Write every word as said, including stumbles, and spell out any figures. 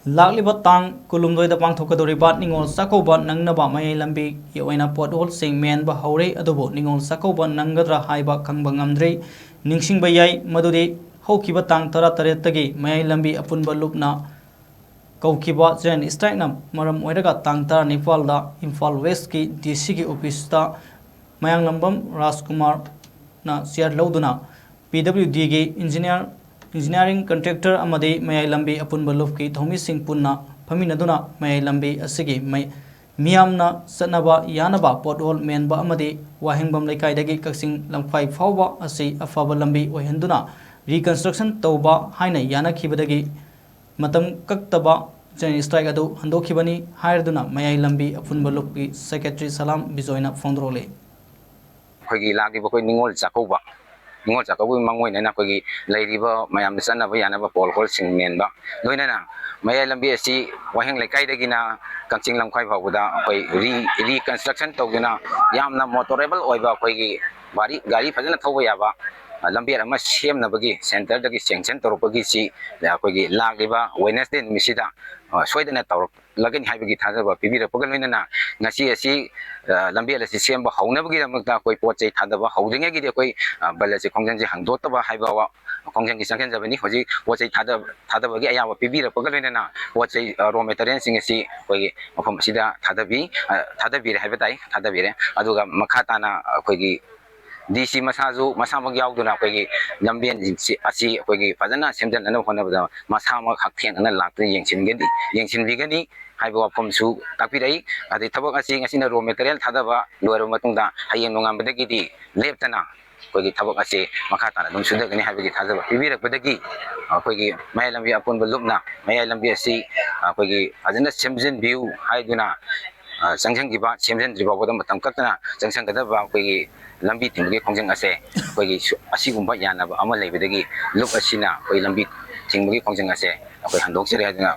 ꯂꯥꯛꯂꯤꯕ ꯇꯥꯡ ꯀꯨꯟꯍꯨꯝꯗꯣꯏꯗ ꯄꯥꯡꯊꯣꯛꯀꯗꯧꯔꯤꯕ ꯅꯤꯉꯣꯜ ꯆꯥꯛꯀꯧꯕ ꯅꯪꯅꯕ ꯃꯌꯥꯏ ꯂꯝꯕꯤꯒꯤ ꯑꯣꯏꯅ ꯄꯣꯠꯍꯣꯜꯁꯤꯡ ꯃꯦꯟꯕ ꯍꯧꯔꯦ꯫ ꯑꯗꯨꯕꯨ ꯅꯤꯉꯣꯜ ꯆꯥꯛꯀꯧꯕ ꯅꯪꯒꯗ꯭ꯔꯥ ꯍꯥꯏꯕ ꯈꯪꯕ ꯉꯝꯗ꯭ꯔꯤ꯫ ꯅꯤꯡꯁꯤꯡꯕ ꯌꯥꯏ ꯃꯗꯨꯗꯤ ꯍꯧꯈꯤꯕ ꯇꯥꯡ ꯇꯔꯥꯇꯔꯦꯠꯇꯒꯤ ꯃꯌꯥꯏ ꯂꯝꯕꯤ ꯑꯄꯨꯟꯕ ꯂꯨꯞꯅ ꯀꯧꯈꯤꯕ ꯖꯦꯅꯔꯦꯜ ꯁ꯭ꯇ꯭ꯔꯥꯏꯛꯅ ꯃꯔꯝ ꯑꯣꯏꯔꯒ ꯇꯥꯡ ꯇꯔꯥꯅꯤꯄꯥꯜꯗ ꯏꯝꯐꯥꯜ ꯋꯦꯁꯀꯤ ꯗꯤ ꯁꯤꯒꯤ ꯑꯣꯐꯤꯁꯇ ꯃꯌꯥꯡꯂꯝꯕꯝ ꯔꯥꯖꯀꯨꯃꯥꯔꯅ ꯆꯤꯌꯥꯔ ꯂꯧꯗꯨꯅ ꯄꯤ ꯗꯕ꯭ꯂꯤꯎ ꯗꯤꯒꯤ ꯏꯟꯖꯤꯅꯤꯌꯥꯔ, ꯏꯟꯖꯤꯅꯤꯌꯥꯔꯤꯡ ꯀꯟꯇ꯭ꯔꯦꯛꯇꯔ ꯑꯃꯗꯤ ꯃꯌꯥꯏ ꯂꯝꯕꯤ ꯑꯄꯨꯟꯕ ꯂꯨꯞꯀꯤ ꯊꯧꯃꯤꯁꯤꯡ ꯄꯨꯟꯅ ꯐꯝꯃꯤꯟꯅꯗꯨꯅ ꯃꯌꯥꯏ ꯂꯝꯕꯤ ꯑꯁꯤꯒꯤ ꯃꯩ-, ꯃꯤꯌꯥꯝꯅ ꯆꯠꯅꯕ ꯌꯥꯅꯕ ꯄꯣꯠꯍꯣꯜ ꯃꯦꯟꯕ ꯑꯃꯗꯤ ꯋꯥꯍꯦꯡꯕꯝ ꯂꯩꯀꯥꯏꯗꯒꯤ ꯀꯛꯆꯤꯡ ꯂꯝꯈꯥꯏ ꯐꯥꯎꯕ ꯑꯁꯤ ꯑꯐꯕ ꯂꯝꯕꯤ ꯑꯣꯏꯍꯟꯗꯨꯅ ꯔꯤꯀꯟꯁꯇ꯭ꯔꯛꯁꯟ ꯇꯧꯕ ꯍꯥꯏꯅ ꯌꯥꯅꯈꯤꯕꯗꯒꯤ ꯃꯇꯝ ꯀꯛꯇꯕ ꯖꯦꯅꯔꯦꯜ ꯁ꯭ꯇ꯭ꯔꯥꯏꯛ ꯑꯗꯨ ꯍꯟꯗꯣꯛꯈꯤꯕꯅꯤ ꯍꯥꯏꯔꯗꯨꯅ ꯃꯌꯥꯏ ꯂꯝꯕꯤ ꯑꯄꯨꯟꯕ ꯂꯨꯞꯀꯤ ꯁꯦꯀ꯭ꯔꯦꯇꯔꯤ ꯁꯂꯥꯝ ꯕꯤꯖꯣꯏꯅ ꯐꯣꯡꯗꯣꯔꯛꯂꯤ꯫ ꯑꯩꯈꯣꯏꯒꯤ ꯂꯥꯛꯂꯤꯕ ꯑꯩꯈꯣꯏ ꯅꯤꯉꯣꯜ ꯆꯥꯛꯀꯧꯕ, ꯅꯤꯉꯣꯜ ꯆꯥꯛꯀꯧꯕꯒꯤ ꯃꯥꯡꯑꯣꯏꯅꯅ ꯑꯩꯈꯣꯏꯒꯤ ꯂꯩꯔꯤꯕ ꯃꯌꯥꯝꯅ ꯆꯠꯅꯕ ꯌꯥꯅꯕ ꯄꯣꯠꯍꯣꯜꯁꯤꯡ ꯃꯦꯟꯕ, ꯂꯣꯏꯅꯅ ꯃꯌꯥꯏ ꯂꯝꯕꯤ ꯑꯁꯤ ꯋꯥꯍꯦꯡ ꯂꯩꯀꯥꯏꯗꯒꯤꯅ ꯀꯛꯆꯤꯡ ꯂꯝꯈꯥꯏ ꯐꯥꯎꯕꯗ ꯑꯩꯈꯣꯏ ꯔꯤ-, ꯔꯤꯀꯟꯁꯇ꯭ꯔꯛꯁꯟ ꯇꯧꯗꯨꯅ ꯌꯥꯝꯅ ꯃꯣꯇꯣꯔꯦꯕꯜ ꯑꯣꯏꯕ ꯑꯩꯈꯣꯏꯒꯤ ꯒꯥꯔꯤ, ꯒꯥꯔꯤ ꯐꯖꯅ ꯊꯧꯕ ꯌꯥꯕ, ꯑ, ꯂꯝꯕꯤ ꯑꯃ ꯁꯦꯝꯅꯕꯒꯤ ꯁꯦꯟꯇꯔꯗꯒꯤ ꯁꯦꯡꯁꯟ ꯇꯧꯔꯛꯄꯒꯤꯁꯤ ꯑꯩꯈꯣꯏꯒꯤ ꯂꯥꯛꯂꯤꯕ ꯋꯦꯅꯁꯗꯦ ꯅꯨꯃꯤꯠꯁꯤꯗ, ꯑ, ꯁꯣꯏꯗꯅ ꯇꯧꯔꯛꯂꯒꯅꯤ ꯍꯥꯏꯕꯒꯤ ꯊꯥꯖꯕ ꯄꯤꯕꯤꯔꯛꯄꯒ ꯂꯣꯏꯅꯅ ꯉꯁꯤ ꯑꯁꯤ, ꯑ, ꯂꯝꯕꯦꯜ ꯑꯁꯤ ꯁꯦꯝꯕ ꯍꯧꯅꯕꯒꯤꯗꯃꯛꯇ ꯑꯩꯈꯣꯏ ꯄꯣꯠ ꯆꯩ ꯊꯥꯗꯕ ꯍꯧꯗ꯭ꯔꯤꯉꯩꯒꯤꯗꯤ ꯑꯩꯈꯣꯏ, ꯑ, ꯕꯟ ꯑꯁꯤ ꯈꯣꯡꯖꯪꯁꯤ ꯍꯥꯡꯗꯣꯛꯇꯕ ꯍꯥꯏꯕ ꯋꯥ-, ꯈꯣꯡꯖꯪꯒꯤ ꯆꯪꯁꯤꯟꯖꯕꯅꯤ꯫ ꯍꯧꯖꯤꯛ ꯄꯣꯠ ꯆꯩ ꯊꯥꯗ-, ꯊꯥꯗꯕꯒꯤ ꯑꯌꯥꯕ ꯄꯤꯕꯤꯔꯛꯄꯒ ꯂꯣꯏꯅꯅ ꯄꯣꯠ ꯆꯩ, ꯑ, ꯔꯣ ꯃꯦꯇꯔꯤꯌꯦꯜꯁꯤꯡ ꯑꯁꯤ ꯑꯩꯈꯣꯏꯒꯤ ꯃꯐꯝ ꯑꯁꯤꯗ ꯊꯥꯗꯕꯤ, ꯑ, ꯊꯥꯗꯕꯤꯔꯦ ꯍꯥꯏꯕ ꯇꯥꯏ, ꯊꯥꯗꯕꯤꯔꯦ꯫ ꯑꯗꯨꯒ ꯃꯈꯥ ꯇꯥꯅ ꯑꯩꯈꯣꯏꯒꯤ ꯗꯤ ꯁꯤ ꯃꯁꯥꯁꯨ, ꯃꯁꯥꯃꯛ ꯌꯥꯎꯗꯨꯅ ꯑꯩꯈꯣꯏꯒꯤ ꯂꯝꯕꯦꯟꯁꯤꯡꯁꯤ, ꯑꯁꯤ ꯑꯩꯈꯣꯏꯒꯤ ꯐꯖꯅ ꯁꯦꯝꯖꯤꯟꯅꯅꯕ ꯍꯣꯠꯅꯕꯗ ꯃꯁꯥꯃꯛ ꯍꯛꯊꯦꯡꯅꯅ ꯂꯥꯛꯇꯨꯅ ꯌꯦꯡꯁꯤꯟꯒꯅꯤ, ꯌꯦꯡꯁꯤꯟꯕꯤꯒꯅꯤ ꯍꯥꯏꯕ ꯋꯥꯐꯝꯁꯨ ꯇꯥꯛꯄꯤꯔꯛꯏ꯫ ꯑꯗꯩ ꯊꯕꯛ ꯑꯁꯤ ꯉꯁꯤꯅ ꯔꯣ ꯃꯦꯇꯔꯤꯌꯦꯜ ꯊꯥꯗꯕ ꯂꯣꯏꯔꯕ ꯃꯇꯨꯡꯗ ꯍꯌꯦꯡ ꯅꯣꯡꯉꯥꯟꯕꯗꯒꯤꯗꯤ ꯂꯦꯞꯇꯅ ꯑꯩꯈꯣꯏꯒꯤ ꯊꯕꯛ ꯑꯁꯤ ꯃꯈꯥ ꯇꯥꯅ ꯑꯗꯨꯝ ꯁꯨꯊꯒꯅꯤ ꯍꯥꯏꯕꯒꯤ ꯊꯥꯖꯕ ꯄꯤꯕꯤꯔꯛꯄꯗꯒꯤ ꯑꯩꯈꯣꯏꯒꯤ ꯃꯌꯥꯏ ꯂꯝꯕꯤ ꯑꯄꯨꯟꯕ ꯂꯨꯞꯅ ꯃꯌꯥꯏ ꯂꯝꯕꯤ ꯑꯁꯤ ꯑꯩꯈꯣꯏꯒꯤ ꯐꯖꯅ ꯁꯦꯝꯖꯤꯟꯕꯤꯌꯨ ꯍꯥꯏꯗꯨꯅ, ꯑ, ꯆꯪꯁꯤꯟꯈꯤꯕ, ꯁꯦꯝꯖꯤꯟꯗ꯭ꯔꯤ ꯐꯥꯎꯕꯗ ꯃꯇꯝ ꯀꯛꯇꯅ ꯆꯪꯁꯤꯟꯒꯗꯕ ꯑꯩꯈꯣꯏꯒꯤ ꯂꯝꯕꯤ ꯊꯤꯡꯕꯒꯤ ꯈꯣꯡꯖꯪ ꯑꯁꯦ ꯑꯩꯈꯣꯏꯒꯤ ꯁꯨ-, ꯑꯁꯤꯒꯨꯝꯕ ꯌꯥꯅꯕ ꯑꯃ ꯂꯩꯕꯗꯒꯤ ꯂꯨꯞ ꯑꯁꯤꯅ ꯑꯩꯈꯣꯏ ꯂꯝꯕꯤ ꯊꯤꯡꯕꯒꯤ ꯈꯣꯡꯖꯪ ꯑꯁꯦ ꯑꯩꯈꯣꯏ ꯍꯟꯗꯣꯛꯆꯔꯦ ꯍꯥꯏꯗꯨꯅ